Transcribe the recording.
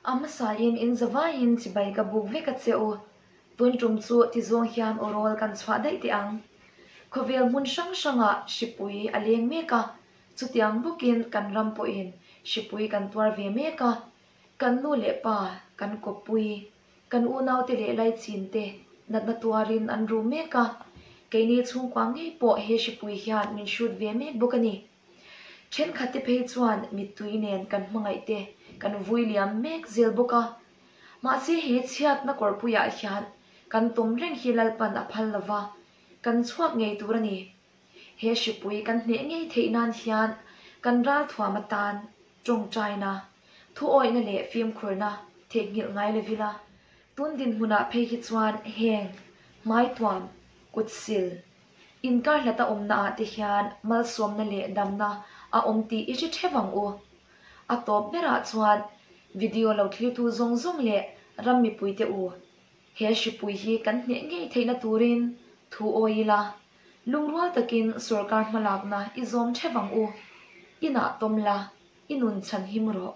A hmasain in zavaiin chibai ka buk vek a che u. Tun tum chu tizawng hian aw rawl kan chhuah daih teh ang. Khawvel hmun hrang hrangah hripui a leng mek a, chutiang bawkin kan ram pawhin hripui kan tuar ve mek a. Kan nu leh pa, kan kawppui, kan unaute leh laichin te natna tuarin an ru mek a, keini chhungkua ngei pawh he hripui hian min hrut ve mek bawk a ni. Thenkhatte phei chuan mittui nen kan hmangaih te kan vui liam mek zel bawk a. Mahse he chhiatna kawrpuiah hian kan tawm reng hi Lalpan a phal lova, kan chhuak ngei tur a ni. He hripui kan hneh ngei theih nan hian kan ralthuam atan tawngtaina, thuawihna leh fimkhurna theihnghilh ngai lovila, tun dinhmunah phei hi chuan heng hmaituam, kutsil, Inkar hlata awmna ah te hian malsawmna leh damna a awm tih i hre theuh ang u. A tawp berah chuan video lo thlirtu zawng zawng leh ram mipuite u, he hripui hi kan hneh ngei theihna turin thu awi ila, lungrual takin sorkar hmalakna i zawm theuh ang u. Inah tawm la, i nun chhan him rawh.